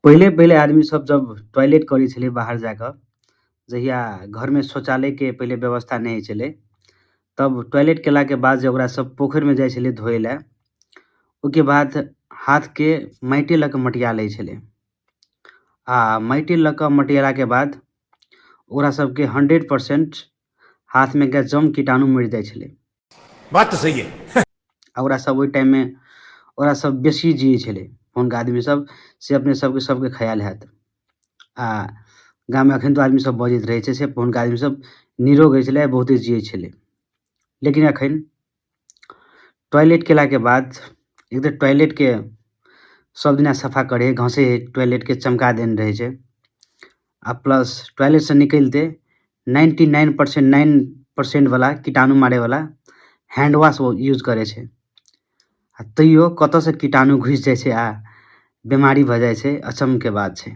पहिले पहिले आदमी सब जब टॉयलेट करै छलै बाहर जाके, जहिया घर में शौचालय के पहिले व्यवस्था नै होय छलै, तब टॉयलेट केला के बाद जे ओकरा सब पोखर में जाय छलै धोए ला, ओय के बाद हाथ के माइटे ल के मटिया लै छलै। आ माइटे ल के मटियाला के बाद ओकरा सब के 100% हाथ में के जम कीटाणु मर जाय छलै। बात तो सही है। आ ओकरा सब ओय टाइम में ओकरा सब बेसी जिए छलै, हुनका आदमी सब से अपने सबके सबके ख्याल हैत। आ गाम में अखन तो आदमी सब बजैत रहे छै से हुनका आदमी सब निरोग होय छलै, बहुते जिए छलै। लेकिन अखन टॉयलेट केला के बाद एक तऽ टॉयलेट के सब दिना सफा करे, घसे टॉयलेट के चमका देने रहे छै। आ प्लस टॉयलेट से निकलते 99% 9% वाला कीटाणु मारे वाला हैंड वाश वो यूज करे छै। आ तैयो कतऽ से कीटाणु घुसि जाय छै आ बीमारी भऽ जाय छै, अचम्भ के बात छै।